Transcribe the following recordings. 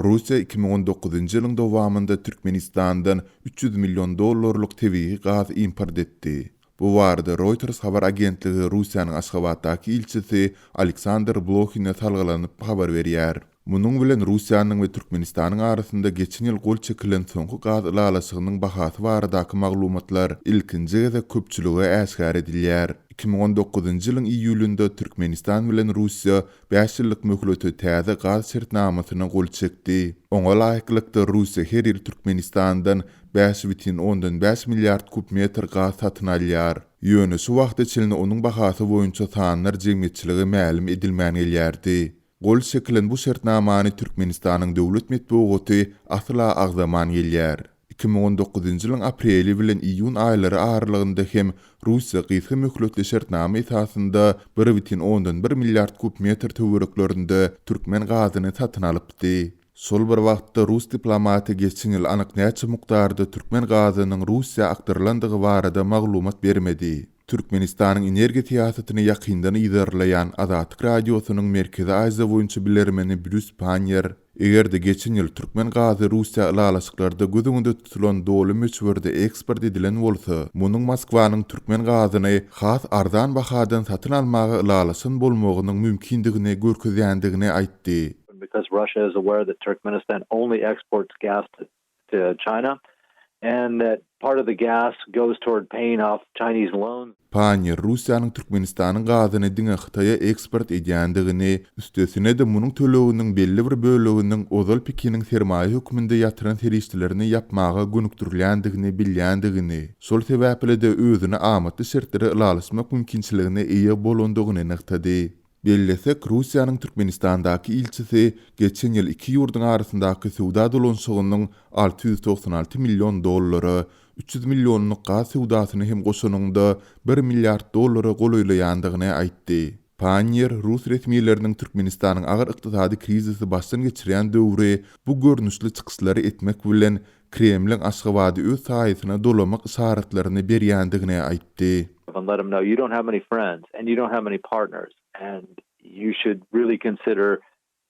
Russiýa 2019-njy ýylyň dowamynda Türkmenistandan 300 million dollarlyk tebigy gaz import etdi. Bu barada Reuters habar agentligi Russiýanyň Aşgabatdaky ilçisi Aleksandr Blohine salgylanyp habar berýär. Munuň bilen Russiýanyň we Türkmenistanyň arasynda geçen ýyl gol çekilen soňky gaz ylalaşygynyň bahasy baradaky maglumatlar ilkinji gezek köpçülige äşgär edilýär. 2019-njy ýylyň iýulynda Türkmenistan bilen Russiýa bäş ýyllyk möhlete täze gaz şertnamasyna gol çekdi. Oňa laýyklykda, Russiýa her ýyl Türkmenistandan 5,5 milliard kub metr gaz satyn alýar. Ýöne şu wagta çenli onuň bahasy boýunça sanlar jemgyýetçilige mälim edilmän gelýärdi. Gol çekilen bu şertnamany Türkmenistanyň döwlet metbugaty asla agzaman gelýär. 2019-njy ýylyň apreli bilen iýun aýlary aralygynda hem Russiýa gysga möhletli şertnama esasynda 1,1 milliard kub metr töwereklerinde türkmen gazyny satyn alypdy. Şol bir wagtda, rus diplomaty geçen ýyl anyk näçe mukdarda türkmen gazynyň Russiýa akdyrylandygy barada maglumat bermedi. Türkmenistanyň energiýa syýasatyny ýakyndan yzarlaýan Azatlyk Radiosynyň Merkezi Aziýa boýunça bilermeni Brýus Panniýer, eger-de geçen ýyl türkmen gazy Russiýa ylalaşyklarda göz öňünde tutulan doly möçberde eksport edilen bolsa, munuň Moskwanyň türkmen gazyny has arzan bahadan satyn almaga ylalaşan bolmagynyň mümkindigini görkezýändigini aýtdy. Because Russia is aware that Turkmenistan only exports gas to to China and that part of the gas goes toward paying off Chinese loans. Panniýer Russiýanyň Türkmenistanyň gazyny diňe Hytaýa eksport edýändigini, üstesine-de munuň töleginiň belli bir böleginiň ozal Pekiniň sermaýa hökmünde ýatyran serişdelerini ýapmaga gönükdirilýändigini bilýändigini, şol sebäpli-de özüne amatly şertlere ylalaşmak mümkinçiligine eýe bolandygyny nygtady. Bellesek, Russiýanyň Türkmenistandaky ilçisi geçen ýyl iki ýurduň arasyndaky söwda dolanyşygynyň 696 million dollara, 300 millionlyk gaz söwdasyny hem goşanyňda, bir milliard dollara golaýlaýandygyny aýtdy. Panniýer rus resmileriniň Türkmenistanyň agyr ykdysady krizisi başdan geçirýän döwri bu görnüşli çykyşlary etmek bilen, Kremliň Aşgabady öz saýasyna dolamak yşaratlaryny berýändigini aýtdy. And let them know you don't have many friends and you don't have many partners and you should really consider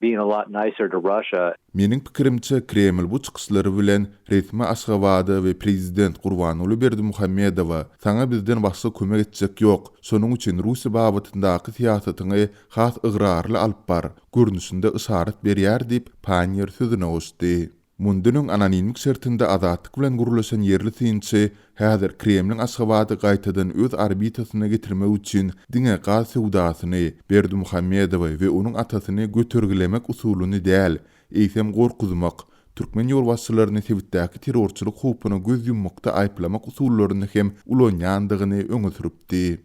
being a lot nicer to Russia. Meniň pikirimçe, Kreml bu çykyşlary bilen resmi Aşgabada we prezident Gurbanguly Berdimuhamedowa, Saňa bizden başga kömek etjek ýok, şonuň üçin Russiýa babatyndaky syýasatyňy has ygrarly alyp bar görnüşinde yşarat berýär diýip, Panniýer sözüne goşdy. Mundan öň anonimlik şertinde Azatlyk bilen gürleşen ýerli synçy häzir Kremliň Aşgabady gaýtadan öz orbitasyna getirmek üçin diňe gaz söwdasyny, Berdimuhamedowy we onuň atasyny götergilemek usulyny däl, eýsem gorkuzmak, türkmen ýolbaşçylaryny sebitdäki terrorçylyk howpuna göz ýummakda aýyplamak usullaryny hem ulanýandygyny öňe sürüpdi.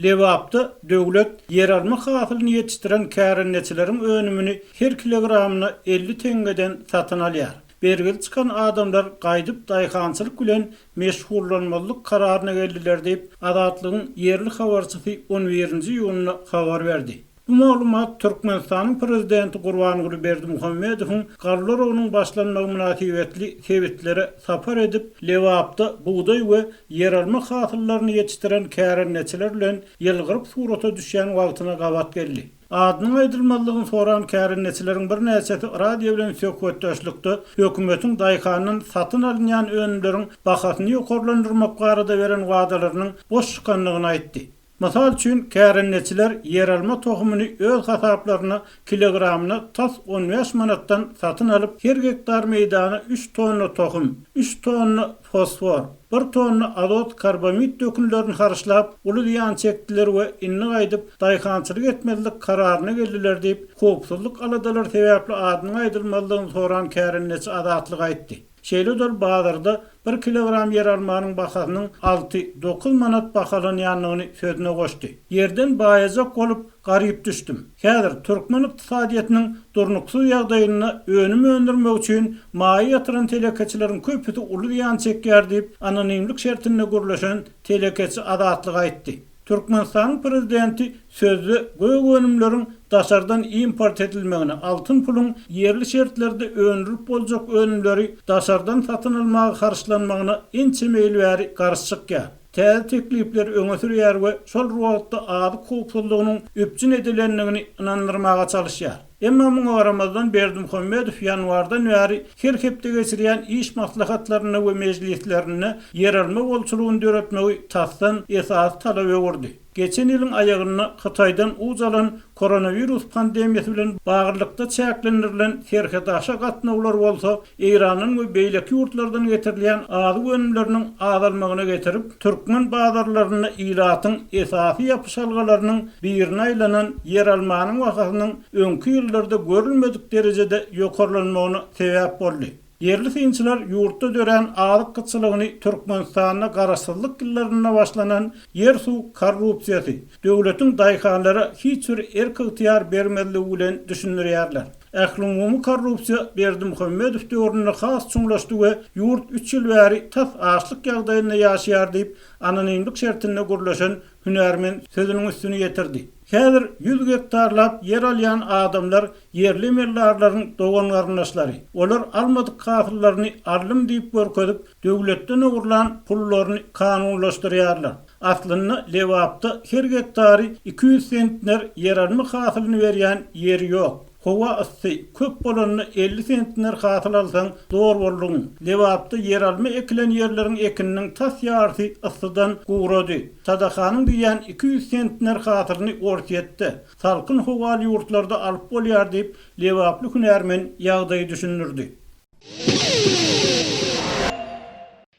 Lebapda döwlet ýeralma hasylyny ýetişdiren kärendeçileriň önümini her kilogramyna 50 teňňeden satyn alýar. Bergili çykan adamlar gaýdyp daýhançylyk bilen meşgullanmazlyk kararyna geldiler diýip, Azatlygyň ýerli habarçysy on birinji iýunda habar berdi. Bu maglumat Türkmenistanyň Prezidenti Gurbanguly Berdimuhamedowyň galla oragynyň başlanmagy mynasybetli sebitlere sapar edip, Lebapda bugdaý we ýeralma hasyllaryny ýetişdiren kärendeçiler bilen ýylgyryp surata düşýän wagtyna gabat geldi. Adynyň aýdylmazlygyny soran kärendeçileriň birnäçesi radio bilen söhbetdeşlikde hökümetiň daýhandan satyn alynýan önümleriň bahasyny ýokarlandyrmak barada beren wadalarynyň boş çykandygyny aýtdy. Mysal üçin, kärendeçiler ýeralma tohumyny öz hasaplaryna kilogramyna tas 15 manatdan satyn alyp, her gektar meýdana üç tonna tohum, üç tonna fosfor, bir tonna azot karbamid dökünlerini harçlap, uly zyýan çekdiler we indi gaýdyp daýhançylyk etmezlik kararyna geldiler diýip, howpsuzlyk aladalary sebäpli adynyň aýdylmazlygyny soran kärendeçi Azatlyga aýtdy. Şeýle-de ol bazarda bir kilogram ýeralmanyň bahasynyň alty, dokuz manat bahalanýandygyny sözüne goşdy. Ýerden baýajak bolup, garyp düşdüm. Häzir türkmen ykdysadyýetiniň durnuksyz ýagdaýynda önüm öndürmek üçin maýa ýatyran telekeçileriň köpüsi uly zyýan çekýär diýip, anonimlik şertinde gürleşen telekeçi Azatlyga aýtdy. Türkmenistanyň prezidenti sözde gök önümleriň daşardan import edilmegine, altyn puluň ýerli şertlerde öndürip boljak önümleri daşardan satyn almaga harçlanmagyna ençeme ýyl bäri garşy çykýar. Täze teklipleri öňe sürýär we şol bir wagtda azyk howpsuzlygynyň üpjün edilendigini ynandyrmaga çalyşýar. Emma muňa garamazdan Berdimuhamedow ýanwardan bäri her hepde geçirýän iş maslahatlarynda we mejlislerinde ýeralma bolçulygyny döretmegi tasdan esasy talaba öwürdi. Geçen ýylyň aýagynda Hytaýdan uç alan koronawirus pandemiýasy bilen baglylykda çäklendirilen serhetaşa gatnawlar bolsa Eýrandan we beýleki ýurtlardan getirilýän azyk önümleriniň azalmagyna getirip, türkmen bazarlarynda ilatyň esasy ýapyşalgalarynyň birine aýlanan ýeralmanyň bahasynyň öňki ýyllarda görülmedik derejede ýokarlanmagyna sebäp boldy. Ýerli synçylar ýurtda dörän azyk gytçylygyny Türkmenistanda garaşsyzlyk ýyllarynda başlanan ýer-suw korrupsiýasy, döwletiň daýhanlara hiç bir erk-ygtyýar bermezligi bilen düşündirýärler. Ählumumy korrupsiýa Berdimuhamedow döwründe has çuňlaşdy we ýurt üç ýyl bäri tas açlyk ýagdaýynda ýaşaýar diýip, anonimlik şertinde gürleşen hünärmen sözüniň üstüni ýetirdi. Häzir ýüz gektarlap ýer alýan adamlar ýerli emeldarlaryň dogan-garyndaşlary. Olar almadyk hasyllaryny aldym diýip görkezip, döwletden ogurlan pullaryny kanunlaşdyrýarlar. Aslynda Lebapda her gektary 200 sentner ýeralma hasylyny berýän ýer ýok. Howa yssy, köp bolanda 50 sentner hasyl alsaň zor boldugyň. Lebapda ýeralma ekilen ýerleriň ekininiň tas ýarysy yssydan gurady. Sadakanyň diýýän 200 sentner hasylyny Orsýetde, salkyn howaly ýurtlarda alyp bolýar diýip, lebaply hünärmen ýagdaýy düşündirdi.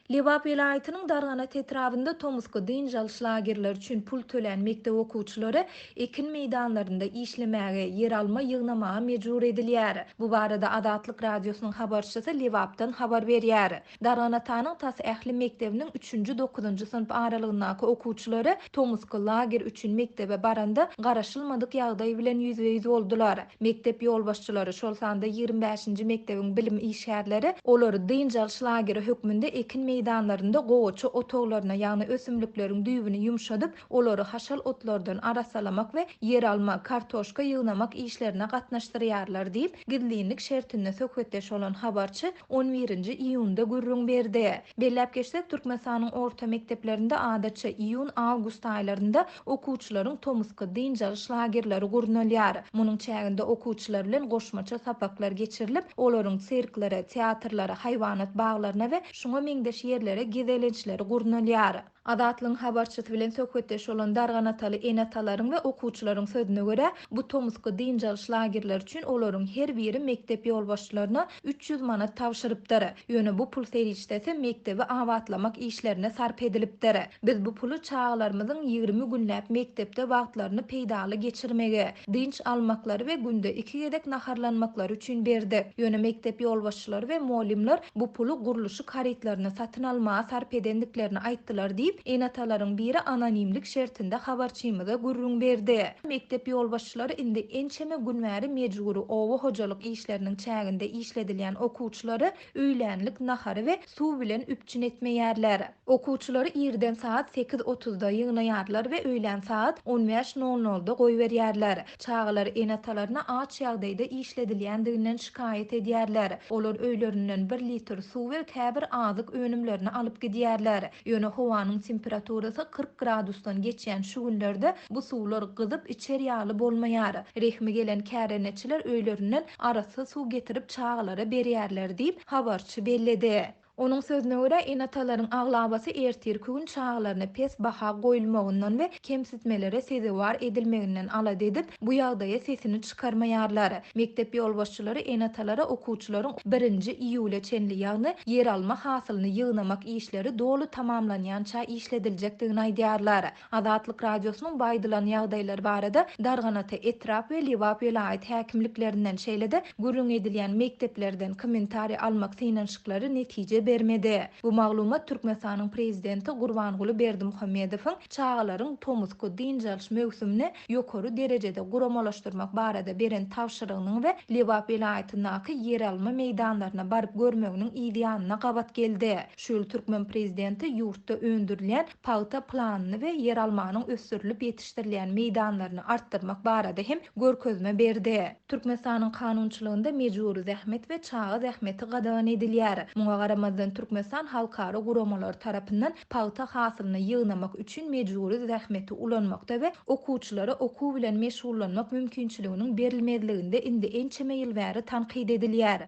Lebap welaýatynyň Darganat etrabynda tomusky dynç alyş lagerleri üçin pul tölän mekdep okuwçylary ekin meýdanlarynda işlemäge, ýeralma ýygnamaga mejbur edilýär. Bu barada Azatlyk Radiosynyň habarçysy Lebapdan habar berýär. Darganatanyň tas ähli mekdebiniň üçünji-dokuzynjy synp aralygyndaky okuwçylary tomusky lager üçin mekdebe baranda garaşylmadyk ýagdaý bilen ýüzbe-ýüz boldular. Mekdep ýolbaşçylary, şol sanda 25-nji mekdebiň bilim işgärleri olary dynç alyş lageri hökmünde ekin meýdanlarynda gowaça otaglaryna, ýagny ösümlikleriň düýbüni ýumşadyp, olary haşal otlardan arassalamak we ýeralma, kartoşka ýygnamak işlerine gatnaşdyrýarlar diýip, gizlinlik şertinde söhbetdeş bolan habarçy on birinji iýunda gürrüň berdi. Belläp geçsek, Türkmenistanyň orta mekdeplerinde adatça iýun-awgust aýlarynda okuwçylaryň tomusky dynç alyş lagerleri gurnalýar. Munuň çäginde okuwçylar bilen goşmaça sapaklar geçirilip, olaryň sirklere, teatrlara, haýwanat baglaryna we şuňa meňzeş ýerlere gezelençleri gurnalýar. Azatlygyň habarçysy bilen söhbetdeş bolan darganataly ene-atalaryň we okuwçylaryň sözüne görä, bu tomusky dynç alyş lagerleri üçin olaryň her biri mekdep ýolbaşçylaryna 300 manat tabşyrypdyr. Ýöne bu pul serişdesi mekdebi abatlamak işlerine sarp edilipdir. Biz bu puly çagalarymyzyň 20 günläp mekdepde wagtlaryny peýdaly geçirmegi, dynç almaklary we günde iki gezek naharlanmaklary üçin berdik. Ýöne mekdep ýolbaşçylary we mugallymlar bu puly gurluşyk harytlaryny satyn almaga sarp edendiklerini aýtdylar diýip, ene-atalaryň biri anonimlik şertinde habarçymyza gürrüň berdi. Mekdep ýolbaşçylary indi ençeme gün bäri mejbury oba hojalyk işleriniň çäginde işledilýän okuwçylary öýlänlik nahary we suw bilen üpjün etmeýärler. Okuwçylary irden sagat sekiz otuzda ýygnaýarlar we öýlän sagat on bäş nol nolda goýberýärler. Çagalar ene-atalaryna aç ýagdaýda işledilýändiginden şikaýat edýärler. Olar öýlerinden bir litr suw we käbir azyk önümlerini alyp gidýärler. Ýöne howanyň temperaturasy 40 gradusdan geçýän şu günlerde bu suwlar gyzyp içer ýaly bolmaýar. Rehmi gelen kärendeçiler öýlerinden arassa suw getirip çagalara berýärler diýip, habarçy belledi. Onuň sözüne görä, ene-atalaryň aglabasy ertirki gün çagalaryna pes baha goýulmagyndan we kemsitmelere sezewar edilmeginden alada edip, bu ýagdaýa sesini çykarmaýarlar. Mekdep ýolbaşçylary ene-atalara okuwçylaryň birinji iýula çenli, ýagny ýeralma hasylyny ýygnamak işleri doly tamamlanýança işlediljekdigini aýdýarlar. Azatlyk Radiosynyň bu aýdylan ýagdaýlar barada Darganata etrap we Lebap welaýat häkimliklerinden, şeýle-de gürrüň edilýän mekdeplerden kommentariý almak synanyşyklary netije bermedi. Bu maglumat Türkmenistanyň prezidenti Gurbanguly Berdimuhamedowyň çagalaryň tomusky dynç alyş möwsümini ýokary derejede guramalaşdyrmak barada beren tabşyrygynyň we Lebap welaýatyndaky ýeralma meýdanlaryna baryp görmeginiň yzýanyna gabat geldi. Şu ýyl türkmen prezidenti ýurtda öndürilýän pagta planyny we ýeralmanyň ösdürilip ýetişdirilýän meýdanlaryny artdyrmak barada hem görkezme berdi. Türkmenistanyň kanunçylygynda mejbury zähmet we çaga zähmeti gadagan edilýär. Muňa garamazdan. garamazdan, Türkmenistan halkara guramalary tarapyndan pagta hasylyny ýygnamak üçin mejbury zähmeti ulanmakda we okuwçylara okuw bilen meşgullanmak mümkinçiliginiň berilmezliginde indi ençeme ýyl bäri tankyt edilýär.